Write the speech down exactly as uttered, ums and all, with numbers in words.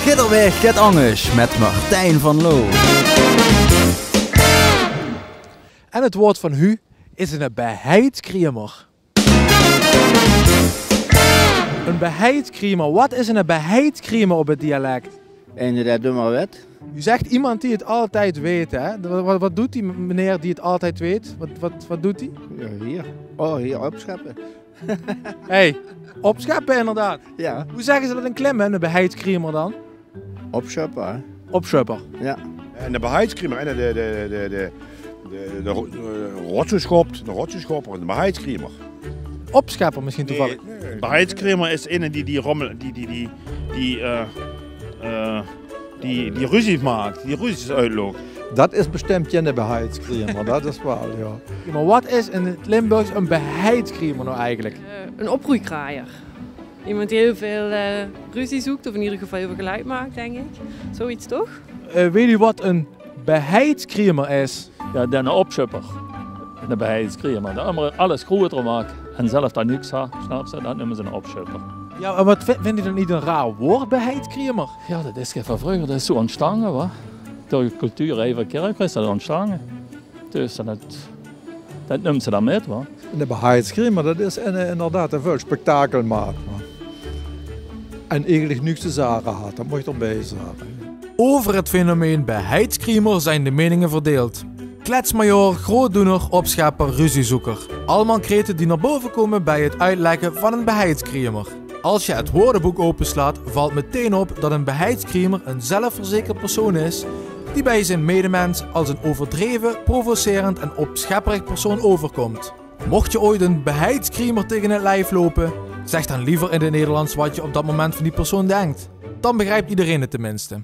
Gidderweeg get angers mit Martijn van Loo. En het woord van hu is een beheidskremer. Een beheidskremer. Wat is een beheidskremer op het dialect? En dat doe maar wet. U zegt iemand die het altijd weet, hè? Wat, wat, wat doet die meneer die het altijd weet? Wat, wat, wat doet hij? Ja, hier. Oh, hier opscheppen. Hey, opscheppen inderdaad. Ja. Hoe zeggen ze dat in Klimmen, een beheidskremer dan? Opschepper, hè? Opschepper. Ja. En de beheidskremer, en de, de, de, de, de, de, de ro-, eh, rotzooi schopt, de rotzooi schopper, de beheidskremer. Opschepper misschien toevallig? Nee, nee. Beheidskremer is een die, die rommel, die, die, die, die, eh, eh, die, die ruzies maakt, die ruzies uitloopt. Dat is bestemd geine beheidskremer, dat is waal, ja. Ja, maar wat is in het Limburgs een beheidskremer nou eigenlijk? Eh, een oproeikraaier. Iemand die heel veel, eh, ruzie zoekt, of in ieder geval heel veel geluid maakt, denk ik. Zoiets toch? Eh, weet u wat een beheidskremer is? Ja, dan een opschepper. Een beheidskremer. De andere alles groter maakt en zelf dan niks ha-, snap ze? Dat neume ze een opschepper. Ja, en wat vi-, vindt u dan niet een raar woord, beheidskremer? Ja, dat is van vreuger, dat is zo ontstangen, wa? Door de cultuur even kerk is dat ontstangen. Dus dat, dat neume ze dan mit, wa? En de beheidskremer, dat is een, eh, inderdaad een veel spektakel maakt, wa? En eigenlijk niks te zage had, dat moet ik erbij zeggen. Over het fenomeen beheidskremer zijn de meningen verdeeld. Kletsmajor, grootdoener, opschepper, ruziezoeker. Allemaal kreten die naar boven komen bij het uitleggen van een beheidskremer. Als je het woordenboek openslaat, valt meteen op dat een beheidskremer een zelfverzekerd persoon is die bij zijn medemens als een overdreven, provocerend en opschepperig persoon overkomt. Mocht je ooit een beheidskremer tegen het lijf lopen, zeg dan liever in het Nederlands wat je op dat moment van die persoon denkt. Dan begrijpt iedereen het tenminste.